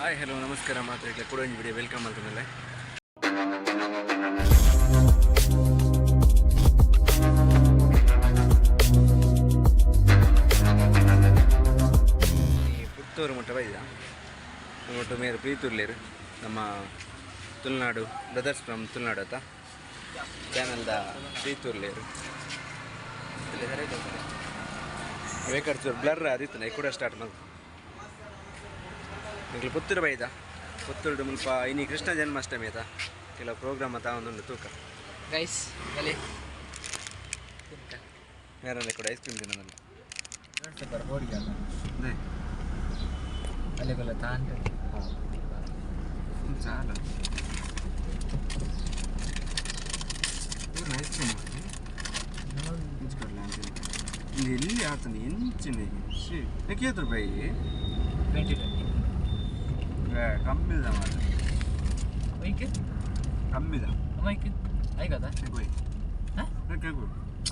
Hi hello ನಮಸ್ಕಾರ ಮಾತ್ರ ಇಟ್ಲೆ ಕೂಡ ವಿಡಿಯೋ welcome ಅಂತಂದಲ್ಲ. ಈ ಪುತ್ತೂರು ಮುಟ್ಟ ಬೈದ ಒಟ್ಟು ಮೇರು ಪ್ರೀತುರ್ಲೇರು ನಮ್ಮ ತುಳುನಾಡು ಬ್ರದರ್ಸ್ ಫ್ರಮ್ ತುಳುನಾಡು ಆತ ಚಾನಲ್ದ ಪ್ರೀತುರ್ಲೇರು ಬೇಕಾದ್ರೆ ಬ್ಲರ್ ಆದಿತ್ತು ನೈ ಕೂಡ ಸ್ಟಾರ್ಟ್ ಮಾಡಿ ನಿಂಗೆ ಪುತ್ತೂರು ಬೈದ ಪುತ್ತೂರು ಮುಲ್ಪ ಇನಿ ಕೃಷ್ಣ ಜನ್ಮಾಷ್ಟಮಿ ಆತ ಕೆಲವು ಪ್ರೋಗ್ರಾಮ್ ಆತ ಒಂದೊಂದು ತೂಕ. ಗೈಸ್ ಬಲೆ. ಮೇರಲ್ಲೇ ಕೂಡ ಐಸ್ ಕ್ರೀಮ್ ತಿನ್ನೋದಲ್ಲ. ಅಲ್ಲೇ ತಾಂಡ. ಚಾಲ ಐಸ್ ಕ್ರೀಮ್ ಇದು ಎಲ್ಲಿ ಆತನ ಎಂಚಿನ ಏತ್ ರೂಪಾಯಿ? 20 20. ಕಮ್ಮಿದ ಮಾತ್ರ. ಒಯ್ಕ್. ಕಮ್ಮಿದ. ಅಮ್ಮೈಕ್ ಐಗದ. ಹಾ?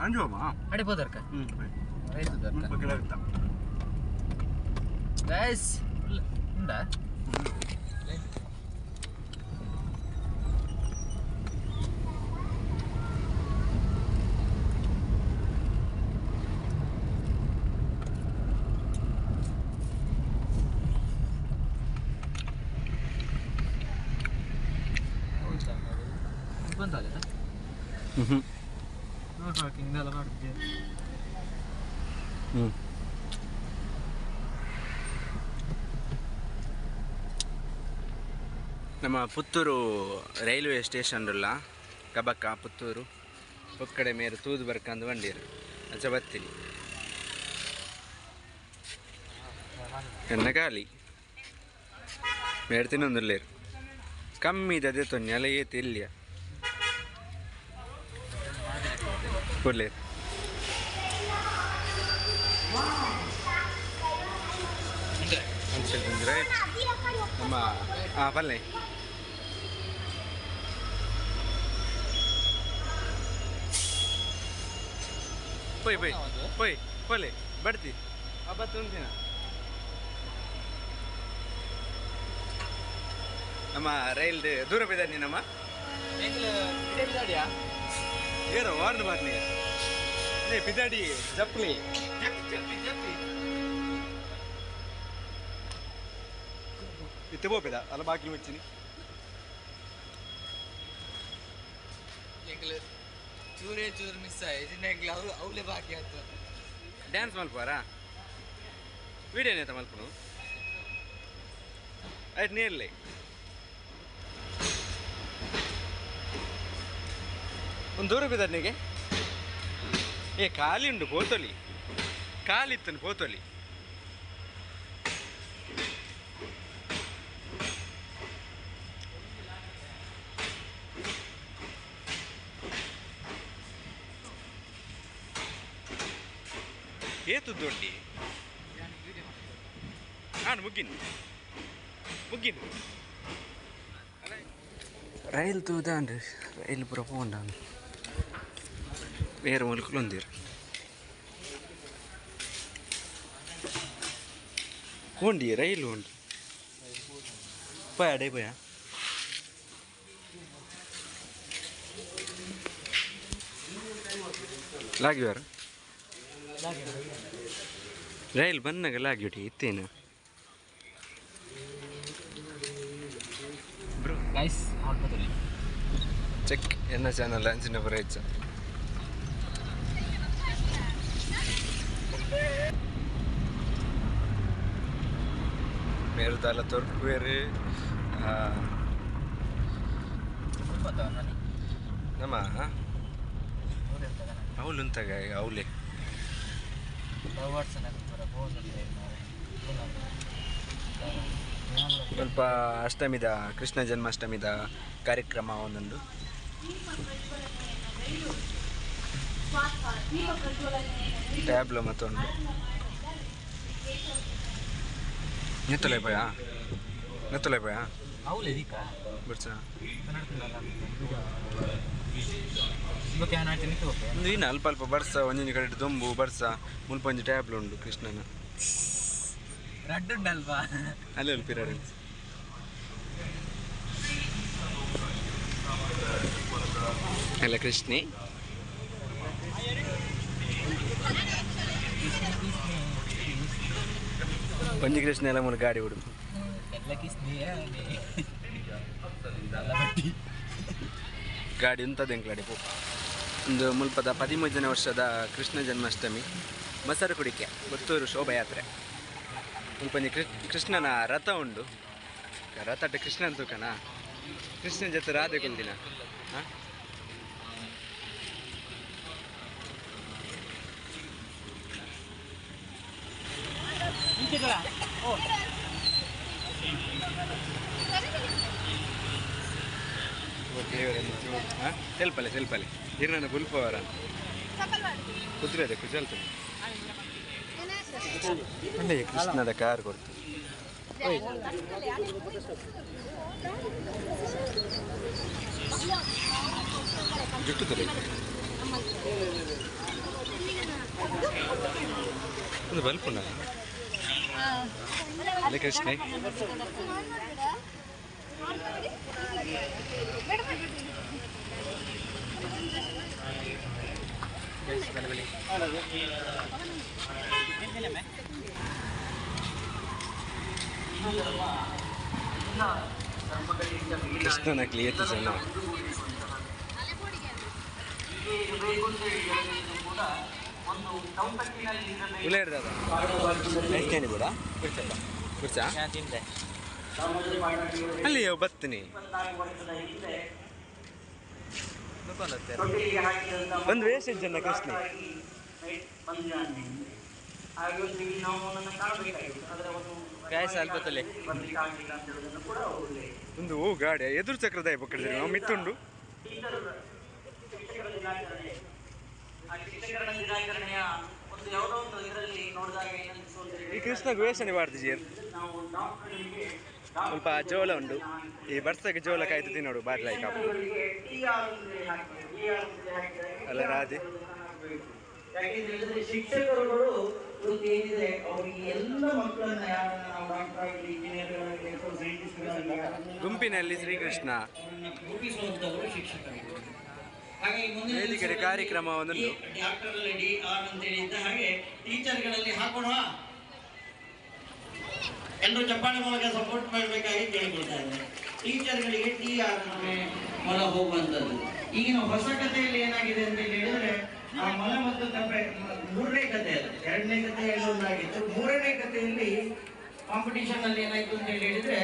ಅಂಜುವಮ್ಮ. ಅಡೆ పోದರ್ಕ. ಹ್ಞೂ. ರೈತು ದರ್ಕ. ಕೆಳಗಿತ್ತ. ಗೈಸ್ ಉಂಡಾ? ಬಂದಾಗದ. ಹ್ಞೂ. ರೋಡ್ ವಾಕಿಂಗ್ ಎಲ್ಲ ಮಾಡಿದ್ದೆ. ಹ್ಞೂ. ನಮ್ಮ ಪುತ್ತೂರು ರೈಲ್ವೆ ಸ್ಟೇಷನ್ ಉಲ್ಲ ಕಬಕ ಪುತ್ತೂರು ಪೊಕ್ಕಡೆ ಮೇರು ತೂದು ಬರ್ಕಂದು ಬಂಡೀರು ಅಂಚ ಬತ್ತೀನಿ ಎನ್ನ ಖಾಲಿ ಮೇಡ್ ತಿನ್ನೊಂದುಲ್ಲೇರು ಕಮ್ಮಿ ಅದೇ ತೊನ್ನಿ ಅಲ್ಲ ಏತ್ ಇಲ್ಲಿಯ ಕೊಡ್ಲೇರು. ರೈಟ್ ನಮ್ಮ ಹಾಂ ಪಲ್ಲೆ ಪೊಯ್ ಪೊಯ್ ಪೊಯ್ ಪೊಲೆ ಬಡ್ತಿ ಅಬ್ಬ ತುಂತಿನ ನಮ್ಮ ರೈಲ್ ದೂರ ಬಿದ್ದಾನೆ ನಮ್ಮ ಏನೋ ವಾರ್ನ್ ಬಾರ್ನಿ ಏ ಪಿದಾಡಿ ಜಪ್ಲಿ. ಇತ್ತೆ ಪೋಪೆದ ಅಲ್ಲ ಬಾಕಿ ಮುಚ್ಚಿನಿ. ಚೂರೇ ಚೂರು ಮಿಸ್ ಆಯ್ತು ಅವ್ರು ಅವಲೇ ಬಾಕಿ ಆಯ್ತು. ಡ್ಯಾನ್ಸ್ ಮಲ್ಪುವಾರಾ? ವಿಡಿಯೋ ನೇತ ಮಲ್ಪುನು ಆಯ್ತು ನೀರ್ಲಿ ಒಂದು ದೂರ ಬಿದ್ದನಿಗೆ ಏ ಖಾಲಿ ಉಂಡು ಪೋತೊಲಿ ಖಾಲಿ ಇತ್ತನು ಪೋತೊಲಿ. ಏತು ದೊಡ್ಡಿ ನಾನು ಮುಗ್ಗಿನ ಮುಗ್ಗಿನ ರೈಲ್ ತೂದಾಂಡ್ ರೈಲ್ ಪೂರ ಪೋಂಡ ಬೇರೆ ಮೂಲಕುಲೊಂದಿರು ಹೋಂಡಿ ರೈಲ್ ಹೋಂಡಿ ಪೋಯ ಅಡೇ ಪೋಯ ಲಾಗಿವಾರ ರೈಲ್ ಬಂದಾಗ ಲಾಗಿಟಿ ಇತ್ತೇನು ಬ್ರೋ. ಗೈಸ್ ಆಲ್ಪದಲ್ಲಿ ಚೆಕ್ ಎನ್ನ ಚಾನಲ್ ಅಂಚಿನ ಬರ ಹೆಚ್ಚ ಮೇರು ದಾಲ ತೊರ್ಪುವೇರು. ನಮ್ಮ ಅವಳು ಉಂತಾಗ ಅವಲೇ. ಸ್ವಲ್ಪ ಅಷ್ಟಮಿದ ಕೃಷ್ಣ ಜನ್ಮಾಷ್ಟಮಿದ ಕಾರ್ಯಕ್ರಮ ಒಂದೊಂದು ಟ್ಯಾಬ್ಲೋ ಮತ್ತೊಂದು ನೆತ್ತಲೆ ಪೋಯಾ ನೆತ್ತಲೆ ಪೋಯಾ. ಅವಲೇ ದೀಕ. ಬಿಡ್ಸ. ಬೊಕ್ಕ ಯಾನ್ ಆಯ್ತು ನಿಕ್ಕು ಬೊಕ್ಕ. ಒಂದು ಇನ್ನು ಅಲ್ಪ ಅಲ್ಪ ಬರ್ಸ ಒಂಜೊಂಜಿ ಕಡೆ ದೊಂಬು ಬರ್ಸ ಮುಲ್ಪ ಒಂಜಿ ಟ್ಯಾಬ್ಲು ಉಂಡು ಕೃಷ್ಣನ. ರಡ್ಡು ಉಂಡಲ್ವಾ? ಅಲ್ಲೇ ಪಿರಾಡ್. ಎಲ್ಲ ಕೃಷ್ಣಿ ಒಂಜಿ ಕೃಷ್ಣ ಎಲ್ಲ ಮೂರು ಗಾಡಿ ಬಿಡು ಗಾಡಿ ಉಂತದ ಎಂಕ್ಲಾಡಿ ಪೋ. ಒಂದು ಮುಲ್ಪದ 13ನೇ ವರ್ಷದ ಕೃಷ್ಣ ಜನ್ಮಾಷ್ಟಮಿ ಮೊಸರು ಕುಡಿಕೆ ಪುತ್ತೂರು ಶೋಭಾಯಾತ್ರೆ. ಮುಲ್ಪಂಜಿ ಕೃಷ್ಣನ ರಥ ಉಂಡು. ರಥ ಕೃಷ್ಣನ ತೂಕನ ಕೃಷ್ಣನ ಜೊತೆ ರಾಧೆ ಕುಲ್ದಿನ. ಹಾಂ ಸೆಲ್ಪಲೆ ಸೆಲ್ಪಲೆ ಇರ್ನ ಬುಲ್ಪವರ ಕುದುರೆ ಅದೇ ಕುಜಲ್ತ ಕೃಷ್ಣದ ಕಾರ್ ಕೊಡ್ತು. ಜುಟ್ಟು ತಲೆ ಒಂದು ಬಲ್ಪುಂಡ ಅಲ್ಲೇ ಕೃಷ್ಣ. ಕೃಷ್ಣನ ಕ್ಲಿಯತ್ ಜನ ಅಲ್ಲಿ ಬತ್ತೀನಿ ಒಂದು ವೇಷ ಜನ ಕೃಷ್ಣ. ಒಂದು ಹೂ ಗಾಡಿ ಎದುರು ಚಕ್ರದ ಪಕ್ಕಡಿದ್ರೆ ನಾವು ಮಿತ್ತುಂಡು. ಈ ಕೃಷ್ಣಗೆ ವೇಷನೆ ಬಾರ್ದಿಜೀರ್ ಸ್ವಲ್ಪ ಜೋಳ ಉಂಡು. ಈ ಬರ್ಸಕ್ಕೆ ಜೋಳ ಕಾಯ್ತು ತಿನ್ನೋಡು ಬಾರಿ ಲೈಕ್ ಅಲ್ಲ ರಾಧೆ. ಯಾಕೆಂದ್ರೆ ಶಿಕ್ಷಕರುಗಳು ಏನಿದೆ ಅವರಿಗೆ ಎಲ್ಲ ಮಕ್ಕಳನ್ನ ನಾವು ಡಾಕ್ಟರ್ ಆಗಲಿ ಇಂಜಿನಿಯರ್ಗಳಾಗಲಿ ಅಥವಾ ಸೈಂಟಿಸ್ಟ್ಗಳಾಗಲಿ ಗುಂಪಿನಲ್ಲಿ ಶ್ರೀಕೃಷ್ಣ ರೂಪಿಸುವಂಥವರು ಶಿಕ್ಷಕರು. ಹಾಗಾಗಿ ಮುಂದಿನ ವೇದಿಕೆ ಕಾರ್ಯಕ್ರಮ ಒಂದುಂಟು. ಡಾಕ್ಟರ್ ಡಿ ಆರ್ ಅಂತ ಹೇಳಿದ್ದ ಹಾಗೆ ಟೀಚರ್ಗಳಲ್ಲಿ ಹಾಕೋಣ. ಎಲ್ಲರೂ ಚಪ್ಪಾಳೆ ಮೂಲಕ ಸಪೋರ್ಟ್ ಮಾಡಬೇಕಾಗಿ ಕೇಳಿಕೊಳ್ತಾ ಇದ್ದಾರೆ. ಟೀಚರ್ಗಳಿಗೆ ಟಿ ಆರ್ ಮೊಲ ಹೋಗುವಂಥದ್ದು. ಈಗಿನ ಹೊಸ ಕಥೆಯಲ್ಲಿ ಏನಾಗಿದೆ ಅಂತ ಹೇಳಿದ್ರೆ ಆ ಮೊಲ ಮತ್ತು ಕಪ್ಪೆ ಮೂರನೇ ಕಥೆ ಅದು. ಎರಡನೇ ಕಥೆಯಲ್ಲಿ ಒಂದಾಗಿತ್ತು, ಮೂರನೇ ಕಥೆಯಲ್ಲಿ ಕಾಂಪಿಟಿಷನ್ ಅಲ್ಲಿ ಏನಾಯ್ತು ಅಂತ ಹೇಳಿ ಹೇಳಿದ್ರೆ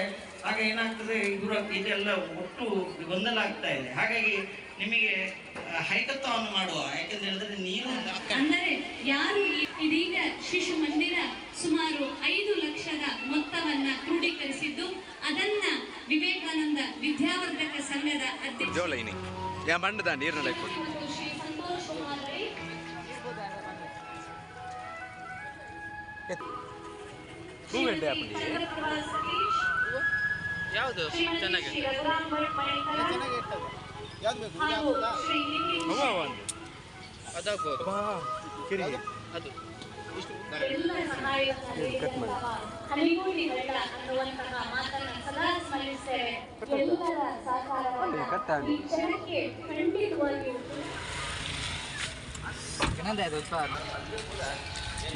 ಆಗ ಏನಾಗ್ತದೆ, ಇವರ ಇದೆಲ್ಲ ಒಟ್ಟು ಗೊಂದಲ ಆಗ್ತಾ ಇದೆ. ಹಾಗಾಗಿ ನಿಮಗೆ ಹೈಕತ್ವವನ್ನು ಮಾಡುವ, ಯಾಕಂತ ಹೇಳಿದ್ರೆ ನೀನು ಅಂದರೆ ಯಾರು ಇದೀಗ ಶಿಶು ಮಂದಿರ ಸುಮಾರು 5 ಲಕ್ಷದ ಮೊತ್ತವನ್ನ ಕ್ರೋಢೀಕರಿಸಿದ್ದು, ಅದನ್ನ ವಿವೇಕಾನಂದ ವಿದ್ಯಾವರ್ಧಕ ಸಂಘದ ಅಧ್ಯಕ್ಷ ಮತ್ತು ಶ್ರೀ ಸಂತೋಷ್ ಕುಮಾರ್ ರೈ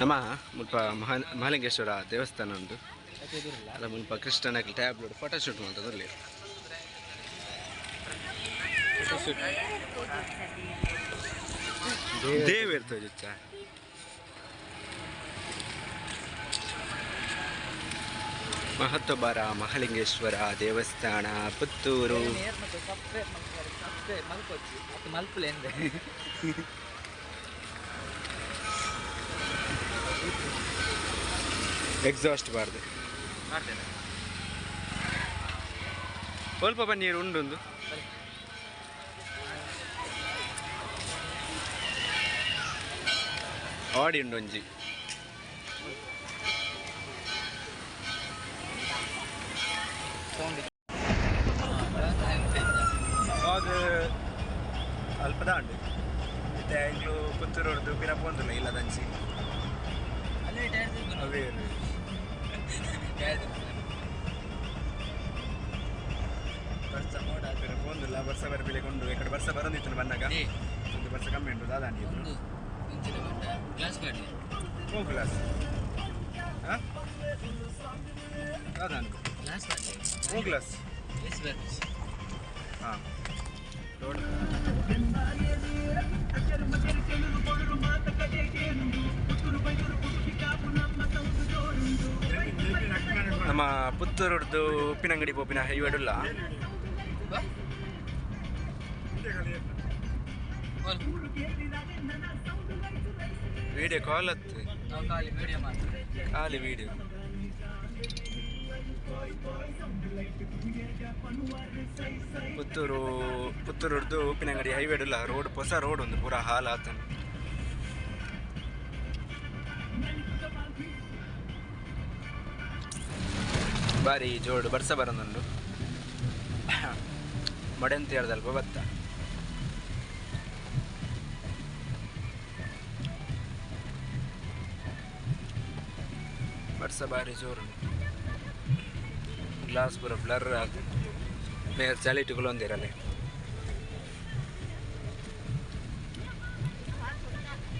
ನಮ್ಮ ಮುಲ್ಪ ಮಹಾಲಿಂಗೇಶ್ವರ ದೇವಸ್ಥಾನ ಉಂಟು. ಅಲ್ಲ ಮುಲ್ಪ ಕೃಷ್ಣನ ಟ್ಯಾಬ್ಲೆಟ್ ಫೋಟೋಶೂಟ್ ಮಾಡ್ತದಲ್ಲಿ. ದೇವ್ ಇರ್ತದೆ ಜುಚ್ಚ. ಮಹತ್ವಬಾರ ಮಹಾಲಿಂಗೇಶ್ವರ ದೇವಸ್ಥಾನ ಪುತ್ತೂರು. ಎಕ್ಸಾಸ್ಟ್ ಬಾರ್ದು ಸ್ವಲ್ಪ ಪನ್ನೀರು ಉಂಡೊಂದು. ಆಡಿ ಉಂಡು ಒಂಜಿ. ಅದು ಅಲ್ಪದ ಉಂಡು. ಮತ್ತೆ ಇಂಗ್ಲು ಪುತ್ತೂರು ಪಿರ ಪೋಂದಿಲ್ಲ ಇಲ್ಲ ದಂಚಿ ಅವೇ ಪಿರ ಪೋಂದಿಲ್ಲ. ಬರೊಂದಿಲ್ಲ ಬರ್ಸ ಬರ್ಪಿಲೆ ಕೊಂಡು ಈ ಕಡೆ ಬರ್ಸ ಬರೊಂದಿತ್ತು ಬಂದಾಗ ಒಂದು ಬರ್ಸ ಕಮ್ಮಿ ಉಂಟು ದಾದ ಒಂದು ಇಂಚಿನ ಬಂಡ ಗ್ಲಾಸ್ ಗಾಡಿ ಓ ಗ್ಲಾಸ್ ಹಾಂ ದಾದ ಗ್ಲಾಸ್ ಗಾಡಿ ಓ ಗ್ಲಾಸ್ ಎಸ್ ಬರ್ಪಿ ಹಾಂ ರೋಡ್ ನಮ್ಮ ಪುತ್ತೂರುಡ್ದು ಉಪ್ಪಿನಂಗಡಿ ಪೋಪಿನ ಹೈವೇಡುಲ್ಲ ವಿಡಿಯೋ ಕಾಲ್ ಹತ್ತು ನಾವು ಖಾಲಿ ವಿಡಿಯೋ ಮಾಡ್ತೀವಿ. ಖಾಲಿ ವಿಡಿಯೋ. ಪುತ್ತೂರು ಪುತ್ತೂರುಡ್ದು ಉಪ್ಪಿನಂಗಡಿ ಹೈವೇಡುಲ್ಲ ರೋಡ್ ಹೊಸ ರೋಡ್ ಒಂದು ಪೂರ ಹಾಲ್ ಆತನ. ಬಾರಿ ಜೋಡು ಬರ್ಸ ಬರೋದುಂಡು ಮಡೆಂತ ಹೇಳ್ದಲ್ಪ ಬತ್ತ. ಬರ್ಸ ಬಾರಿ ಜೋರು ಗ್ಲಾಸ್ ಪೂರ ಬ್ಲರ್ ಆತು. ಮೇರ್ ಚಳಿಟುಗಳು ಒಂದಿರಲೆ.